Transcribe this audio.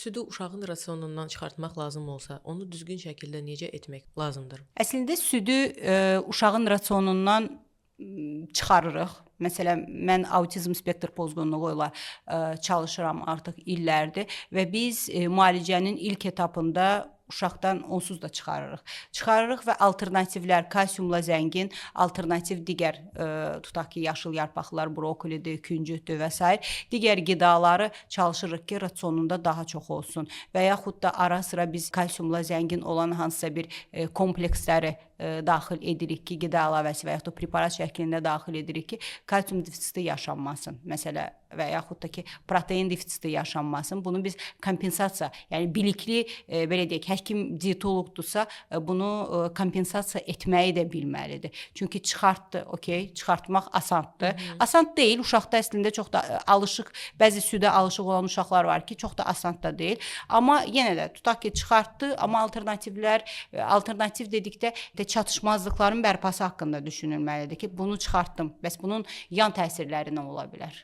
Südü uşağın rasionundan çıxartmaq lazım olsa, onu düzgün şəkildə necə etmək lazımdır? Əslində südü uşağın rasionundan çıxarırıq. Məsələn, mən autizm spektr pozğunluğu ilə çalışıram artıq illərdir və biz müalicənin ilk etapında uşaqdan onsuz da çıxarırıq. Çıxarırıq və alternativlər, kalsiumla zəngin alternativ digər tutaq ki, yaşıl yarpaqlar, brokolidir, küncüdür və sair, digər qidaları çalışırıq ki, rasionunda daha çox olsun və yaxud da ara-sıra biz kalsiumla zəngin olan hansısa bir kompleksləri daxil edirik ki, qida əlavəsi və yaxud da preparat şəklində daxil edirik ki, kalsium defisiti yaşanmasın. Məsələ və yaxud da ki, protein defisiti yaşanmasın. Bunu biz kompensasiya, yəni bilikli belə deyək, həkim dietoloqdursa, bunu kompensasiya etməyi də bilməlidir. Çünki çıxartdı, okey, çıxartmaq asandır. Asan deyil, uşaqda əslində çox da alışıq, bəzi südə alışıq olan uşaqlar var ki, çox da asan da deyil. Amma yenə də tutaq ki, çıxartdı, amma alternativlər, alternativ dedikdə də çatışmazlıqların bərpası haqqında düşünülməlidir ki, bunu çıxartdım. Bəs bunun yan təsirləri nə ola bilər?